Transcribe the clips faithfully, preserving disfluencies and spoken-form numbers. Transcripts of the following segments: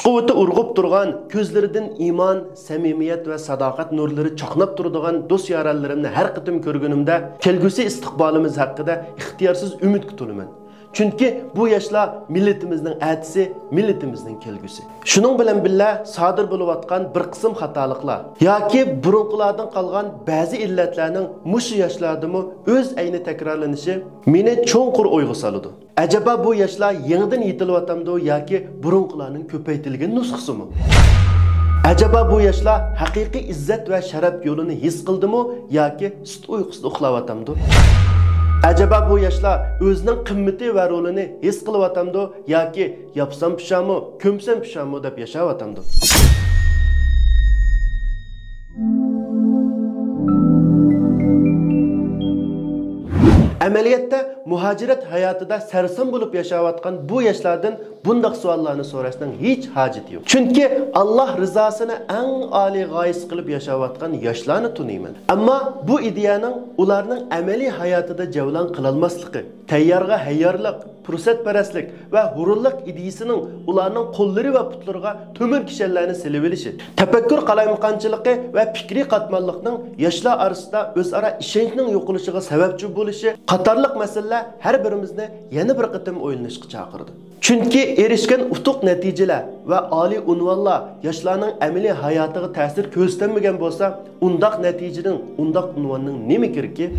ئوتى ئۇرغۇپ تۇرغان، كۆزلىرىدىن ئىمان، سەمىمىيەت ۋە ساداقەت نۇرلىرى چاقناپ تۇرىدىغان دوست-يارەنلىرىمنى ھەر قېتىم كۆرگىنىمدە، كەلگۈسى ئىستىقبالىمىز ھەققىدە ئىختىيارسىز ئۈمىدكە تولىمەن. چۈنكى بۇ ياشلار مىللىتىمىزنىڭ ئەتىسى، مىللىتىمىزنىڭ كەلگۈسى. شۇنىڭ بىلەن بىللە، سادىر بولۇۋاتقان بىر قىسىم خاتالىقلار ياكى بۇرۇنقىلاردىن قالغان بەزى ئىللەتلەرنىڭ مۇشۇ ياشلاردىمۇ ئۆز ئەينى تەكرارلىنىشى مېنى چوڭقۇر ئويغا سالىدۇ. ئەجەبا بۇ ياشلار يېڭىدىن يېتىلىۋاتامدۇ ياكى بۇرۇنقىلارنىڭ كۆپەيتىلگەن نۇسخىسىمۇ؟ ئەجەبا بۇ ياشلار ھەقىقىي ئىززەت ۋە شەرەپ يولىنى ھېس قىلدىمۇ ياكى سۈت ئۇيقۇسىدا ئۇخلاۋاتامدۇ؟ ئەجەبا بۇ ياشلار ئۆزىنىڭ قىممىتى ۋە رولىنى ھېس قىلىۋاتامدۇ ياكى ياپسام پىشامۇ، كۆمسەم پىشامۇ دەپ ياشاۋاتامدۇ؟ ئەمەلىيەتتە، مۇھاجىرەت ھاياتىدا سەرسان بولۇپ ياشاۋاتقان بۇ ياشلاردىن بۇنداق سوئاللارنى سوراشنىڭ ھېچ ھاجىتى يوق. چۈنكى ئاللاھ رىزاسىنى ئەڭ ئالىي غايىسى قىلىپ ياشاۋاتقان ياشلارنى تونۇيمەن. ئەمما بۇ ئىدىيەنىڭ ئۇلارنىڭ ئەمەلىي ھاياتىدا جەۋلان قىلالماسلىقى، تەييارغا ھەييارلىق، پۇرسەتپەرەسلىك ۋە ھۇرۇنلۇق ئىدىيىسىنىڭ ئۇلارنىڭ قوللىرى ۋە پۇتلىرىغا تۆمۈر كىشەنلەرنى سېلىۋېلىشى، تەپەككۇر قالايمىقانچىلىقى ۋە پىكرىي قاتماللىقنىڭ ياشلار ئارىسىدا ئۆزئارا ئىشەنچنىڭ يوقىلىشىغا سەۋەبچى بولۇشى قاتارلىق مەسىلىلەر ھەر بىرىمىزنى يەنە بىر قېتىم ئويلىنىشقا چاقىرىدۇ. چۈنكى ئېرىشكەن ئۇتۇق نەتىجىلەر ۋە ئالىي ئۇنۋانلار ياشلارنىڭ ئەمەلىي ھاياتىغا تەسىر كۆرسىتەلمىگەن بولسا، ئۇنداق نەتىجىنىڭ، ئۇنداق ئۇنۋاننىڭ نېمە كېرىكى؟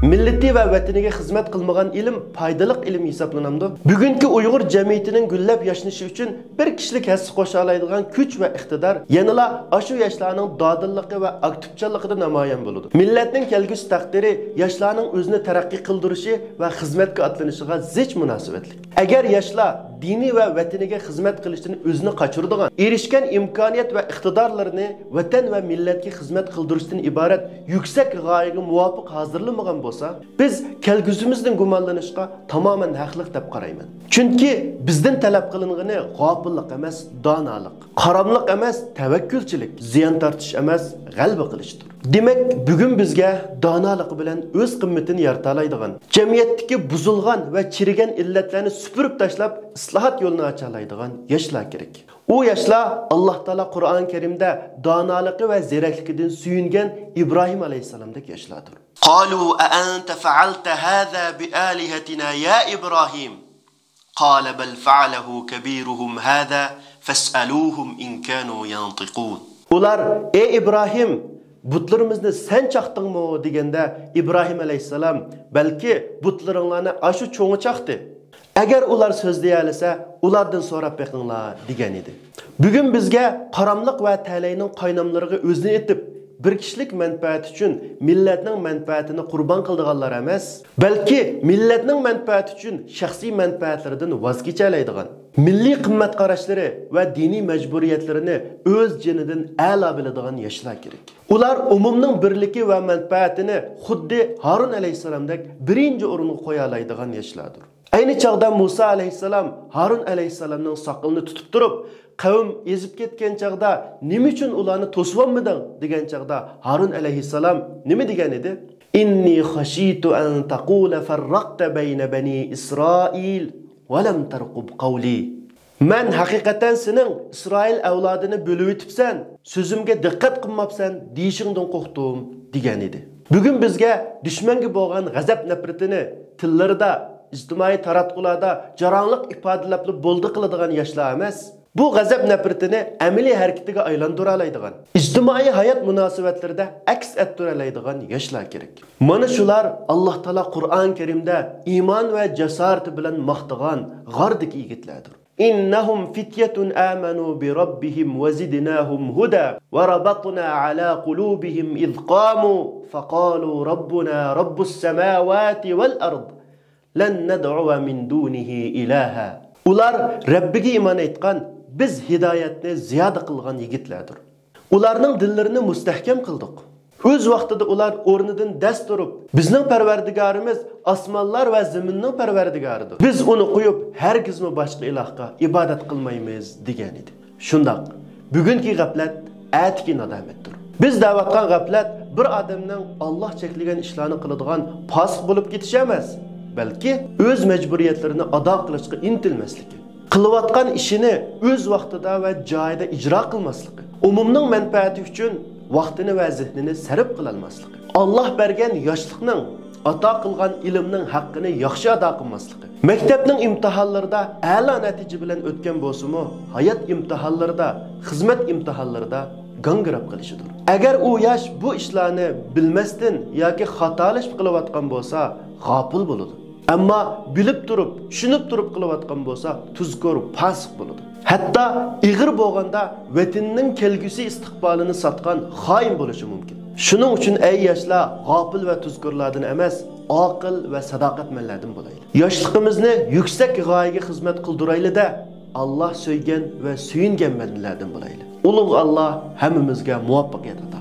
مىللىتى ۋە ۋەتىنىگە خىزمەت قىلمىغان ئىلىم پايدىلىق ئىلىم ھېسابلىنامدۇ؟ بۈگۈنكى ئۇيغۇر جەمئىيىتىنىڭ گۈللەپ ياشنىشى ئۈچۈن بىر كىشىلىك ھەسسە قوشالايدىغان كۈچ ۋە ئىقتىدار يەنىلا ئاشۇ ياشلارنىڭ دادىللىقى ۋە ئاكتىپچانلىقىدا نامايان بولىدۇ. مىللەتنىڭ كەلگۈسى تەقدىرى ياشلارنىڭ ئۆزىنى تەرەققىي قىلدۇرۇشى ۋە خىزمەتكە ئاتلىنىشىغا زىچ مۇناسىۋەتلىك. ئەگەر ياشلار دىنى ۋە ۋەتىنىگە خىزمەت قىلىشتىن ئۆزىنى قاچۇرىدىغان، ئېرىشكەن ئىمكانىيەت ۋە ئىقتىدارلىرىنى ۋەتەن ۋە مىللەتكە خىزمەت قىلدۇرۇشتىن ئىبارەت يۈكسەك غايىگە مۇۋاپىق ھازىرلىمىغان بولسا، بىز كەلگۈسىمىزدىن گۇمانلىنىشقا تامامەن ھەقلىق دەپ قارايمەن. چۈنكى بىزدىن تەلەپ قىلىنغىنى غاپىللىق ئەمەس، دانالىق، قاراملىق ئەمەس، تەۋەككۈلچىلىك، زىيان تارتىش ئەمەس، غەلىبە قىلىشتۇر. دېمەك، بۈگۈن بىزگە دانالىقى بىلەن ئۆز قىممىتىنى يارىتالايدىغان، جەمئىيەتتىكى بۇزۇلغان ۋە چىرىگەن ئىللەتلەرنى سۈپۈرۈپ تاشلاپ، ئىسلاھات يولىنى ئاچالايدىغان ياشلار كېرەك. ئۇ ياشلار ئاللاھ تائالا قۇرئان كەرىمدە دانالىقى ۋە زېرەكلىكىدىن سۆيۈنگەن ئىبراھىم ئەلەيھىسسالامدەك ياشلاردۇر. قالوا أأنت فعلت هذا بآلهتنا يا إبراهيم؟ قال بل فعله كبيرهم هذا فاسألوهم إن كانوا ينطقون. ئۇلار، ئەي ئىبراھىم، بۇتلىرىمىزنى سەن چاقتىڭمۇ؟ دېگەندە، ئىبراھىم ئەلەيھىسسالام، بەلكى بۇتلىرىڭلارنى ئاشۇ چوڭى چاقتى. ئەگەر ئۇلار سۆزلىيەلىسە، ئۇلاردىن سوراپ بېقىڭلار، دېگەن ئىدى. بۈگۈن بىزگە قاراملىق ۋە تەلەينىڭ قايناملىرىغا ئۆزىنى ئېتىپ، بىر كىشىلىك مەنپەئەت ئۈچۈن مىللەتنىڭ مەنپەئەتىنى قۇربان قىلىدىغانلار ئەمەس، بەلكى مىللەتنىڭ مەنپەئەتى ئۈچۈن شەخسىي مەنپەئەتلىرىدىن ۋاز كېچەلەيدىغان، مىللىي قىممەت قاراشلىرى ۋە دىنىي مەجبۇرىيەتلىرىنى ئۆز جېنىدىن ئەلا بىلىدىغان ياشلار كېرەك. ئۇلار ئومۇمنىڭ بىرلىكى ۋە مەنپەئەتىنى خۇددى ھارۇن ئەلەيھىسسالامدەك بىرىنچى ئورۇنغا قويالايدىغان ياشلاردۇر. ئەينى چاغدا مۇسا ئەلەيھىسسالام ھارۇن ئەلەيھىسسالامنىڭ ساقىلىنى تۇتۇپ تۇرۇپ، قەۋم ئېزىپ كەتكەن چاغدا، نېمە ئۈچۈن ئۇلارنى توسۇۋالمىدىڭ؟ دېگەن چاغدا، ھارۇن ئەلەيھىسسالام نېمە دېگەن ئىدى؟ إني خشيت أن تقول فرقت بين بني إسرائيل ولم ترقب قولي. مەن ھەقىقەتەن سېنىڭ ئىسرائىل ئەۋلادىنى بۆلۈۋېتىپسەن، سۆزۈمگە دىققەت قىلماپسەن دېيىشىڭدىن قورقتۇم، دېگەن ئىدى. بۈگۈن بىزگە دۈشمەنگە بولغان غەزەپ-نەپرىتىنى تىللىرىدا، ئىجتىمائىي تاراتقۇلاردا جاراڭلىق ئىپادىلەپلا بولدى قىلىدىغان ياشلار ئەمەس، بۇ غەزەپ-نەپرىتىنى ئەمەلىي ھەرىكىتىگە ئايلاندۇرالايدىغان، ئىجتىمائىي ھايات مۇناسىۋەتلىرىدە ئەكس ئەتتۈرەلەيدىغان ياشلار كېرەك. مانا شۇلار ئاللاھ تائالا قۇرئان كەرىمدە ئىمان ۋە جاسارىتى بىلەن ماختىغان غاردىكى يىگىتلەردۇر. إنهم فتية آمنوا بربهم وزدناهم هدى وربطنا على قلوبهم إذ قاموا فقالوا ربنا رب السماوات والأرض لن ندعو من دونه إلها. ئۇلار رەببىگە ئىمان ئېيتقان، بىز ھىدايەتنى زىيادە قىلغان يىگىتلەردۇر. ئۇلارنىڭ دىللىرىنى مۇستەھكەم قىلدۇق. ئۆز ۋاقتىدا ئۇلار ئورنىدىن دەس تۇرۇپ، بىزنىڭ پەرۋەردىگارىمىز ئاسمانلار ۋە زېمىننىڭ پەرۋەردىگارىدۇر. بىز ئۇنى قويۇپ، ھەرگىزمۇ باشقا ئىلاھقا ئىبادەت قىلمايمىز، دېگەنىدى. شۇنداق، بۈگۈنكى غەپلەت ئەتىكى نادامەتتۇر. بىز دەۋاتقان غەپلەت بىر ئادەمنىڭ ئاللاھ چەكلىگەن ئىشلارنى قىلىدىغان پاسىق بولۇپ كېتىشى ئەمەس، بەلكى ئۆز مەجبۇرىيەتلىرىنى ئادا قىلىشقا ئىنتىلمەسلىكى. قىلىۋاتقان ئىشىنى ئۆز ۋاقتىدا ۋە جايىدا ئىجرا قىلماسلىقى، ئومۇمنىڭ مەنپەئەتى ئۈچۈن ۋاقتىنى ۋە زېھنىنى سەرپ قىلالماسلىقى، ئاللاھ بەرگەن ياشلىقنىڭ، ئاتا قىلغان ئىلىمنىڭ ھەققىنى ياخشى ئادا قىلماسلىقى، مەكتەپنىڭ ئىمتىھانلىرىدا ئەلا نەتىجە بىلەن ئۆتكەن بولسىمۇ، ھايات ئىمتىھانلىرىدا، خىزمەت ئىمتىھانلىرىدا گاڭگىراپ قېلىشىدۇر. ئەگەر ئۇ ياش بۇ ئىشلارنى بىلمەستىن ياكى خاتالىشىپ قىلىۋاتقان بولسا، غاپىل بولىدۇ. ئەمما بىلىپ تۇرۇپ، چۈشىنىپ تۇرۇپ قىلىۋاتقان بولسا، تۇزكور، پاسىق بولىدۇ. ھەتتا ئېغىر بولغاندا ۋەتىنىنىڭ كەلگۈسى ئىستىقبالىنى ساتقان خائىن بولۇشى مۇمكىن. شۇنىڭ ئۈچۈن ئەي ياشلار، غاپىل ۋە تۇزكورلاردىن ئەمەس، ئاقىل ۋە ساداقەتمەنلەردىن بولايلى. ياشلىقىمىزنى يۈكسەك غايىگە خىزمەت قىلدۇرايلى-دە، ئاللاھ سۆيگەن ۋە سۆيۈنگەن بەندىلەردىن بولايلى. ئۇلۇغ ئاللاھ ھەممىمىزگە مۇۋەپپەقىيەت ئاتا